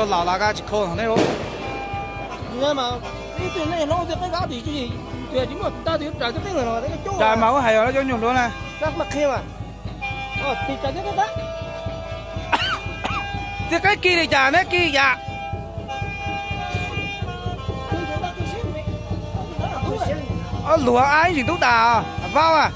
Lam las ka tsis kho ne. Cas mas ua hais os cov nyuag hluas na. Txiv qaib kis li cas neb kis yam? Ob luag ab ib tsis ntub tas vaub a.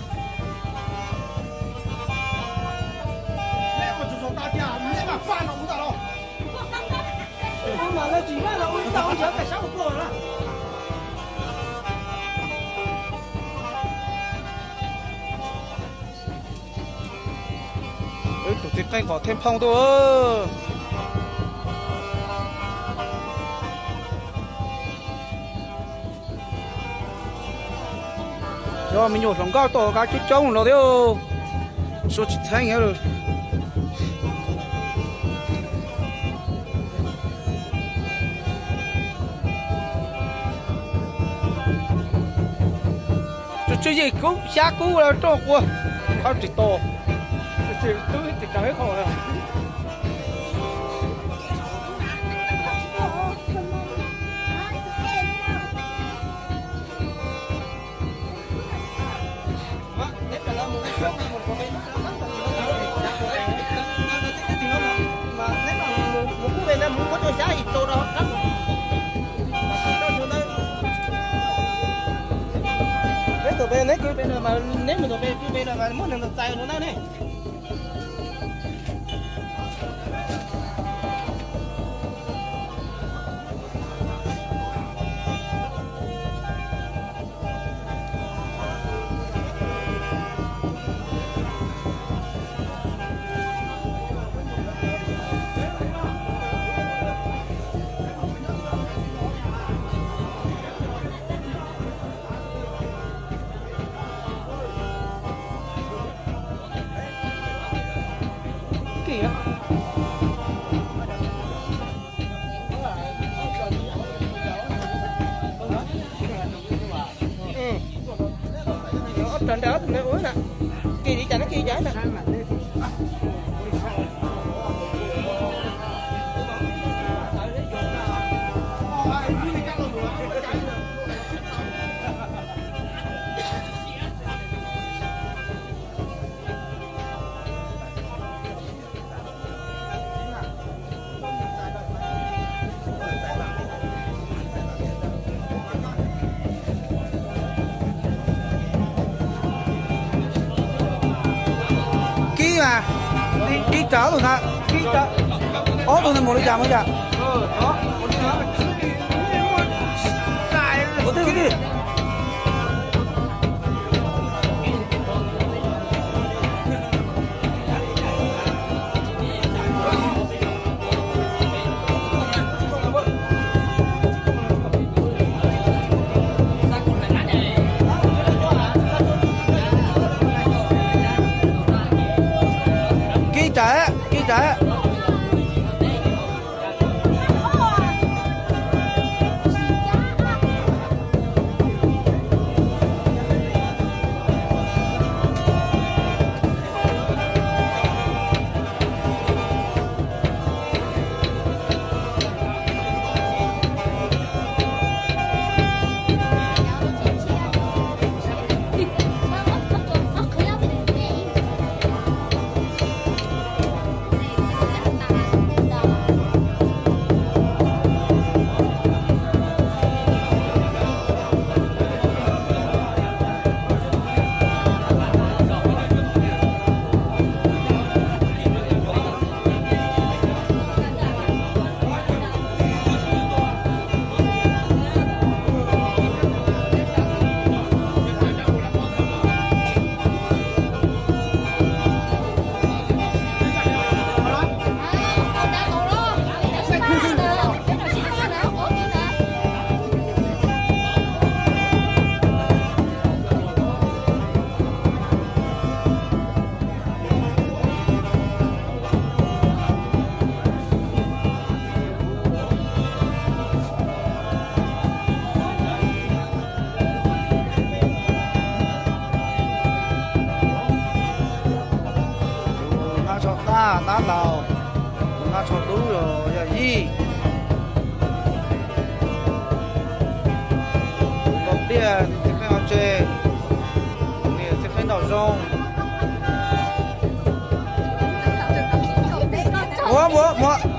Tus txiv qeej kom thej phooj tuaj. Cov me nyuam hluas nkauj tuaj kav coob coob no thiab. Suav tsis txheeb. Tus tswv yim kub xyab kub roj quas, qhov tsis to. Neb mus tom pem, neb kwv pem no mas, neb mus tom pem kwv pem no mas muaj neeg ntawd txais rau na ne. Ob rab nrad tus ntawd ua na, kis li cas neb kis cas na. Kib mas, kib tsawv ob tug ntawd, kib tsawv ob tug ntawd mus li cas mus yom? Ua twj ua twj. Kib tsawv, kib tsawv. Txiv Kheej hauv tsev, txiv Kheej nraum zoov. Muab, muab, muab.